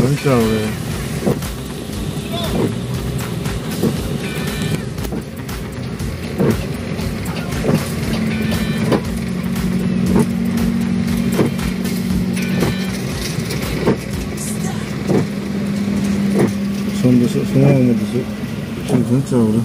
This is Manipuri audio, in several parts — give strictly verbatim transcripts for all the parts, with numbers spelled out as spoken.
ꯐꯖꯅ ꯆꯥꯎꯔꯦ꯫ ꯁꯣꯝꯗꯁꯨ, ꯑꯁꯣꯝ ꯋꯥꯡꯃꯗꯁꯨ ꯏꯁꯤꯡ ꯐꯖꯅ ꯆꯥꯎꯔꯦ꯫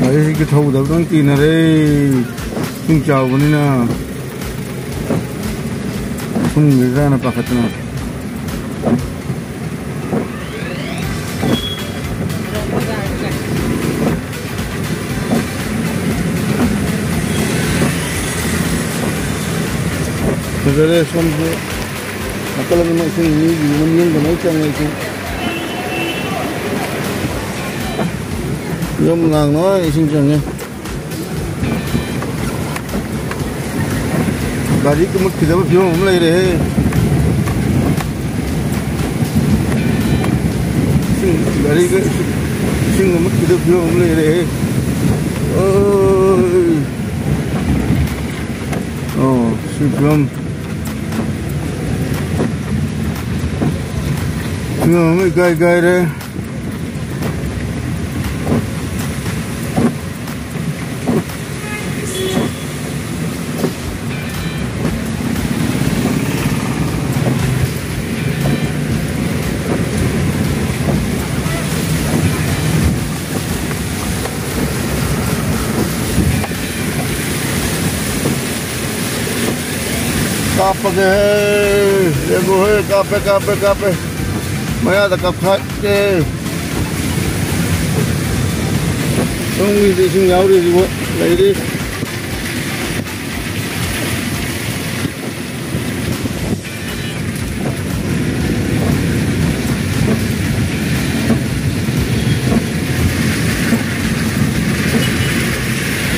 ꯒꯥꯔꯤꯁꯤ ꯊꯧꯗꯕꯗꯪ ꯀꯤꯅꯔꯦ, ꯏꯁꯤꯡ ꯆꯥꯎꯕꯅꯤꯅ꯫ ꯊꯨꯝꯈꯤꯗ꯭ꯔꯥꯅ ꯄꯥꯈꯠꯇꯅ꯫ ꯐꯖꯔꯦ ꯁꯣꯝꯁꯨ꯫ ꯅꯥꯀꯜ ꯑꯅꯤꯃꯛ ꯏꯁꯤꯡ, ꯃꯤꯒꯤ ꯌꯨꯝ ꯌꯨꯝꯗ ꯂꯣꯏ ꯆꯪꯉꯦ ꯏꯁꯤꯡ꯫ ꯌꯨꯝ ꯂꯥꯡ ꯂꯣꯏ ꯏꯁꯤꯡ ꯆꯪꯉꯦ꯫ ꯒꯥꯔꯤ ꯀꯨꯝꯃꯛꯈꯤꯗꯕ ꯐꯤꯕꯝ ꯑꯃ ꯂꯩꯔꯦꯍꯦ꯫ ꯏꯁꯤꯡ, ꯒꯥꯔꯤꯒ ꯏꯁꯤꯡ ꯀꯨꯝꯃꯛꯈꯤꯗꯕ ꯐꯤꯕꯝ ꯑꯃ ꯂꯩꯔꯦꯍꯦ꯫ ꯑꯣꯏ꯫ ꯑꯣ, ꯁꯤ ꯐꯤꯕꯝ꯫ ꯐꯤꯕꯝ ꯑꯃ ꯏꯀꯥꯏ ꯀꯥꯏꯔꯦ꯫ ꯀꯥꯞꯄꯒꯦ ꯍꯦ꯫ ꯌꯦꯡꯉꯨ ꯍꯦ, ꯀꯥꯞꯄꯦ, ꯀꯥꯞꯄꯦ, ꯀꯥꯞꯄꯦ꯫ ꯃꯌꯥꯗ ꯀꯥꯞꯈꯠꯀꯦ꯫ ꯁꯣꯝꯒꯤꯗꯤ ꯏꯁꯤꯡ ꯌꯥꯎꯔꯤꯁꯤꯕꯨ ꯂꯩꯔꯤ꯫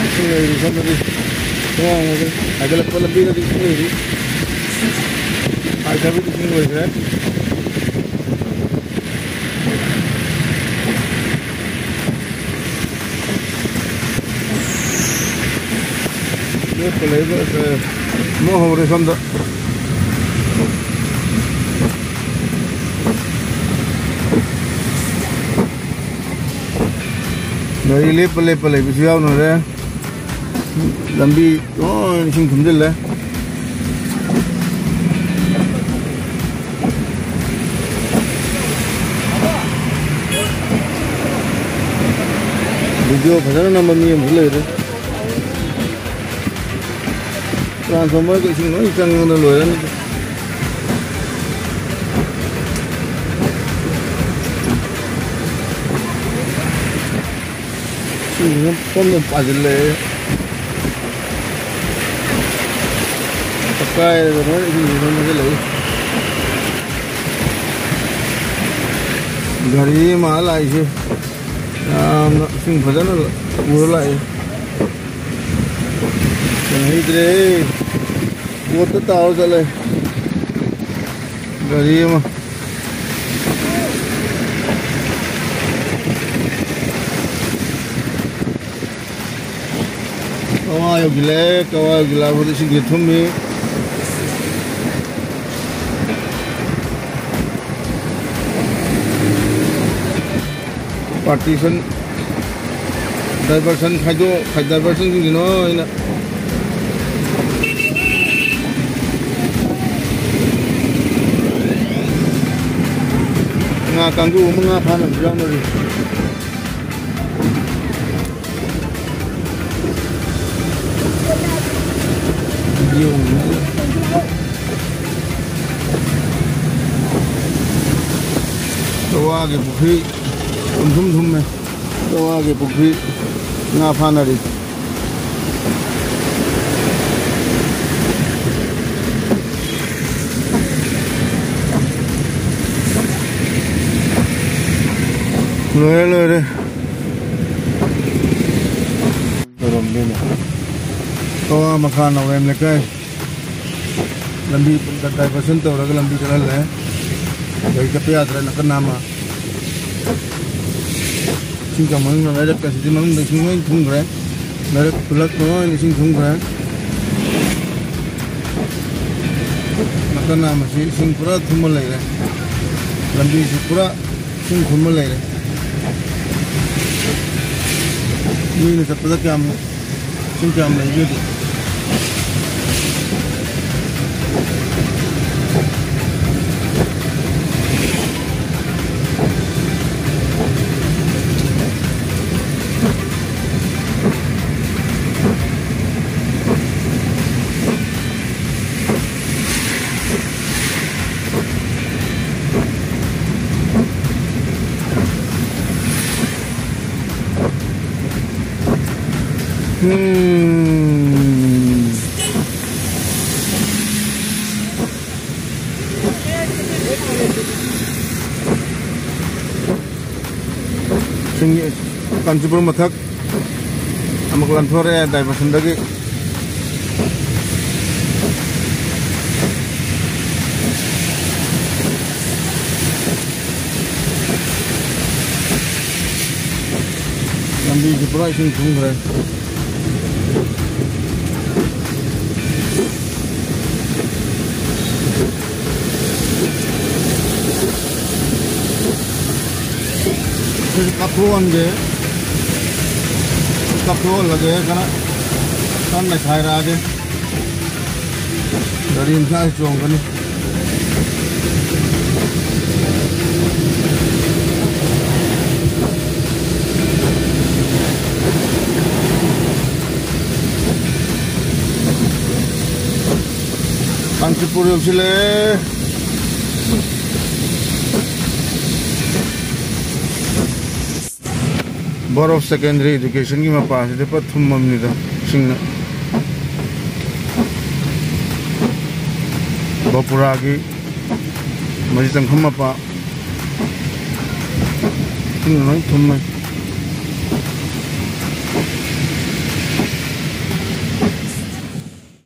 ꯏꯁꯤꯡ ꯂꯩꯔꯤ ꯁꯣꯝꯗꯗꯤ꯫ ꯍꯥꯏꯒꯠꯂꯛꯄ ꯂꯝꯕꯤꯗꯗꯤ ꯏꯁꯤꯡ ꯂꯩꯔꯤ꯫ ꯍꯥꯏꯊꯕꯗꯤ ꯏꯁꯤꯡ ꯂꯣꯏꯈ꯭ꯔꯦ꯫ ꯂꯦꯞꯄ ꯂꯩꯕ, ꯑꯦ, ꯑꯃꯨꯛ ꯍꯧꯔꯦ ꯁꯣꯝꯗ꯫ ꯒꯥꯔꯤ ꯂꯦꯞꯄ ꯂꯦꯞꯄ ꯂꯩꯕꯁꯨ ꯌꯥꯎꯅꯔꯦ꯫ ꯂꯝꯕꯤ ꯂꯣꯏ ꯏꯁꯤꯡ ꯊꯨꯝꯖꯤꯜꯂꯦ꯫ ꯚꯤꯗꯤꯑꯣ ꯐꯖꯅ ꯅꯝꯕ ꯃꯤ ꯑꯃꯁꯨ ꯂꯩꯔꯦ꯫ ꯇ꯭ꯔꯥꯟꯁꯐꯣꯔꯃꯔꯒ ꯏꯁꯤꯡ ꯂꯣꯏ ꯆꯪꯗꯅ ꯂꯣꯏꯔꯅꯤ꯫ ꯏꯁꯤꯡꯁꯤꯅ ꯄꯨꯡ ꯄꯥꯁꯤꯜꯂꯛꯑꯦ꯫ ꯇꯛꯈꯥꯏꯔꯒ ꯂꯣꯏ ꯏꯁꯤꯡꯁꯤꯅ ꯃꯨꯁꯤꯜꯂꯛꯏ꯫ ꯒꯥꯔꯤ ꯑꯃ ꯂꯥꯛꯏꯁꯦ ꯌꯥꯝꯅ ꯏꯁꯤꯡ ꯐꯖꯅ ꯄꯨꯔ ꯂꯥꯛꯏ꯫ ꯆꯪꯍꯩꯗ꯭ꯔꯦ꯫ ꯕꯣꯠꯇ ꯇꯥꯔ ꯆꯠꯂꯦ ꯒꯥꯔꯤ ꯑꯃ꯫ ꯀꯋꯥ ꯌꯧꯁꯤꯜꯂꯛꯑꯦ, ꯀꯋꯥ ꯌꯧꯁꯤꯜꯂꯛꯑꯕꯗ ꯏꯁꯤꯡꯁꯦ ꯊꯨꯝꯃꯤ꯫ ꯄꯥꯔꯇꯤꯁꯟ, ꯗꯥꯏꯚꯔꯁꯟ ꯈꯥꯏꯗꯣꯛ, ꯗꯥꯏꯚꯔꯁꯟꯁꯤꯡꯁꯤꯅ ꯑꯩꯅ ꯉꯥ ꯀꯥꯡꯕꯨ ꯑꯃ ꯉꯥ ꯐꯥꯅꯕꯁꯨ ꯌꯥꯎꯅꯔꯤ꯫ ꯀꯋꯥꯒꯤ ꯄꯨꯈ꯭ꯔꯤ ꯄꯨꯝꯊꯨꯝ ꯊꯨꯝꯃꯦ꯫ ꯀꯋꯥꯒꯤ ꯄꯨꯈ꯭ꯔꯤ ꯉꯥ ꯐꯥꯅꯔꯤ꯫ ꯂꯣꯏꯔꯦ, ꯂꯣꯏꯔꯦ꯫ ꯇꯧꯔꯝꯗꯣꯏꯅꯦ꯫ ꯀꯛꯋꯥ ꯃꯈꯥ ꯅꯥꯎꯔꯦꯝ ꯂꯩꯀꯥꯏ꯫ ꯂꯝꯕꯤ ꯗꯥꯏꯚꯔꯁꯟ ꯇꯧꯔꯒ ꯂꯝꯕꯤ ꯆꯠꯍꯜꯂꯦ꯫ ꯒꯥꯔꯤ ꯆꯠꯄ ꯌꯥꯗ꯭ꯔꯦ, ꯅꯥꯀꯟ ꯅꯥꯝꯃ꯫ ꯏꯁꯤꯡ ꯆꯪꯐꯝ ꯂꯩꯔꯛ ꯑꯁꯤꯗꯤ ꯃꯅꯨꯡꯗ ꯏꯁꯤꯡ ꯂꯣꯏ ꯊꯨꯝꯈ꯭ꯔꯦ꯫ ꯂꯩꯔꯛ ꯈꯨꯂꯛꯇ ꯂꯣꯏꯅ ꯏꯁꯤꯡ ꯊꯨꯝꯈ꯭ꯔꯦ꯫ ꯅꯥꯀꯟ ꯅꯥꯝꯃꯁꯤ ꯏꯁꯤꯡ ꯄꯨꯔꯥ ꯊꯨꯝꯃ ꯂꯩꯔꯦ꯫ ꯂꯝꯕꯤꯁꯤ ꯄꯨꯔꯥ ꯏꯁꯤꯡ ꯊꯨꯝꯃ ꯂꯩꯔꯦ꯫ ꯃꯤꯅ ꯆꯠꯄꯗ ꯀꯌꯥꯝ ꯏꯁꯤꯡ ꯀꯌꯥꯝ ꯂꯩꯒꯦꯗꯤ꯫ ꯎꯝ꯫ ꯁꯤꯡ-, ꯀꯥꯟꯆꯤꯄꯨꯔ ꯃꯊꯛ ꯑꯃꯨꯛ ꯂꯟꯊꯣꯔꯛꯑꯦ ꯗꯥꯏꯚꯔꯁꯟꯗꯒꯤ꯫ ꯂꯝꯕꯤꯁꯦ ꯄꯨꯔꯥ ꯏꯁꯤꯡ ꯊꯨꯝꯈ꯭ꯔꯦ꯫ ꯁꯤꯁꯨ ꯀꯥꯞꯊꯣꯛꯍꯟꯒꯦ꯫ ꯀꯥꯞꯊꯣꯛꯍꯜꯂꯒꯦ꯫ ꯀꯟꯅ, ꯀꯟꯅ ꯅꯩꯈꯥꯏꯔꯛꯑꯒꯦ꯫ ꯒꯥꯔꯤ ꯃꯆꯥꯁꯤ ꯆꯣꯡꯒꯅꯤ꯫ ꯀꯥꯟꯆꯤꯄꯨꯔ ꯌꯧꯁꯤꯜꯂꯛꯑꯦ꯫ Board of Secondary Educationꯒꯤ ꯃꯄꯥꯁꯤꯗꯤ ꯄꯨꯔꯥ ꯊꯨꯝꯃꯝꯅꯤꯗ ꯏꯁꯤꯡꯅ꯫ ꯕꯥꯄꯨꯔꯥꯒꯤ ꯃꯁꯤ ꯆꯪꯐꯝ ꯃꯄꯥ ꯏꯁꯤꯡꯅ ꯂꯣꯏ ꯊꯨꯝꯃꯦ꯫